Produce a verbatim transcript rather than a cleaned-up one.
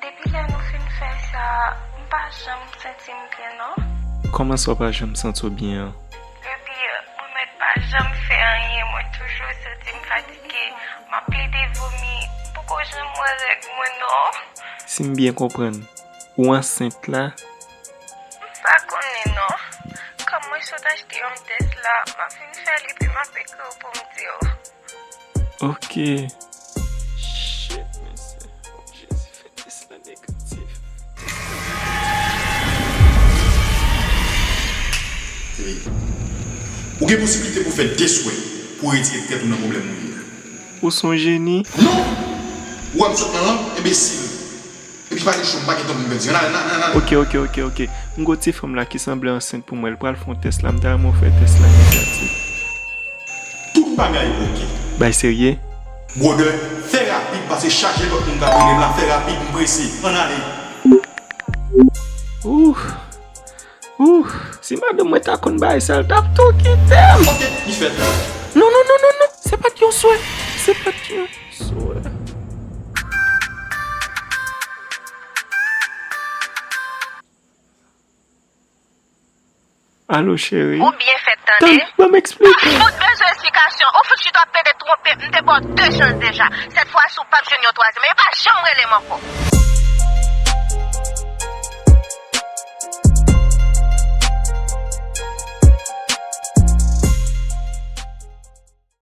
Depi lè nou fin fè sa, m pa janm santi m byen non. Kòman sa w pa janm santi w byen an? Epi, mwen mèt pa janm fè anyen, mwen toujou santi m fatige, m ap plede vomi, m poko janm wè règ mwen non. Si m byen konprann, ou ansent la? M pa konnen non. Kòm mwen sot achte yon tès la, m ap vin fè l epi m ap ekri w pou m di w. Ok. Shit, mesye. Jezi, fè tès la negatif. Ou gen posiblite pou fè de swè pou retire tèt ou nan pwoblèm ou ye a. Ou se yon jeni. Non! Ou wè m sot nan lang, enbesil. Epi pa gen cho, m pa gen tan pou m pèdi. Ann ale, ann ale, ann ale. Ok, ok, ok, ok. M gon ti fanm la ki sanble ansent pou mwen. L pral fè yon tès la. M ta renmen w fè tès la negatif. Tout bagay ok. Bay serye? Brother, fè rapid, paske chaje lòt moun k ap rele m la. Fè rapid, m prese. Ann ale. Ouh. Ouh. Si madanm mwen ta konn bagay sa, l t ap tou kite m. Ok, li fèt. Non, non, non, non, non. Se pa t yon swè. Se pa t yon swè. Alo, cheri. Ou byen fèt tande. Tann, ban m eksplike. Ou fout bezwen esplikasyon. Ou fout chita ap plede twonpe m. M te ba w de chans deja. Sèt fwa si w p ap jwenn yon twazyèm. E pa janm rele m ankò.